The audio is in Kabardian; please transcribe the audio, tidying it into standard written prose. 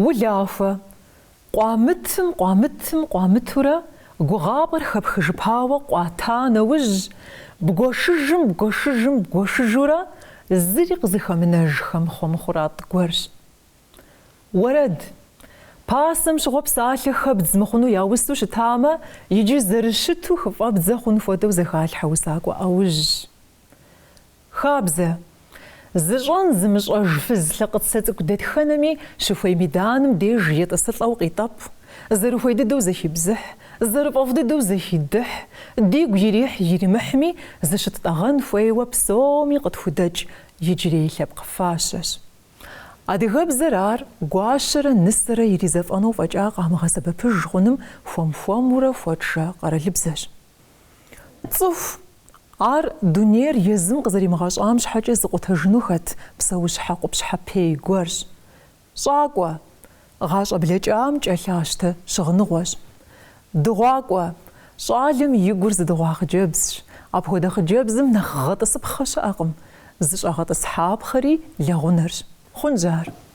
Улахуэ. Къуамытым, къуамытым, къуамытурэ, гугъапӏэр хэпхыжыпауэ къуата нэужь, бгуэшыжым, бгуэшыжым, бгуэшыжурэ, зыри къызыхэмынэж хэмыхъуэ-мыхъуратӏ гуэрщ. Уэрэд. Пасэм щыгъуэ псалъэ хэбдз мыхъуну яусу щытамэ, иджы зэрыщыту хыфӏэбдзэ хъун хуэдэу зэхалъхьэ усакӏуэ ӏэужьщ. Хабзэ. Зыщӏэн зымыщӏэж фыз лъэкъыцэ цӏыкӏу дэтхэнэми щыхуей меданым деж етӏысылӏэу къитӏэпӏ, зэрыхуей дыдэу зэхибзыхь, зэрыфӏэфӏ дыдэу зэхидыхь, дигу ирихь-иримыхьми зыщыттӏэгъэн хуейуэ псоми къытхудэкӏ иджырей лъэпкъ фащэщ. Адыгэбзэр ар гуащэрэ нысэрэ иризэфӏэнэу фӏэкӏа къамыгъэсэбэпыж хъуным хуэм-хуэмурэ хуэтшэ къэралыбзэщ. Цӏыху. Ар дунейр езым къызэримыгъэщӏам щхьэкӏэ зыкъутэжыну хэт псэущхьэ къупщхьэпей гуэрщ. Щӏакӏуэ. Гъащӏэ блэкӏам кӏэлъащтэ щыгъыныгъуэщ. Дыгъуакӏуэ. Щӏалэм и гур зыдыгъуа хъыджэбзщ. Апхуэдэ хъыджэбзым нэхъ гъэтӏысыпхъэ щыӏэкъым. Зыщӏэгъэтӏысхьапхъэри лэгъунэрщ. Хъунщ ар.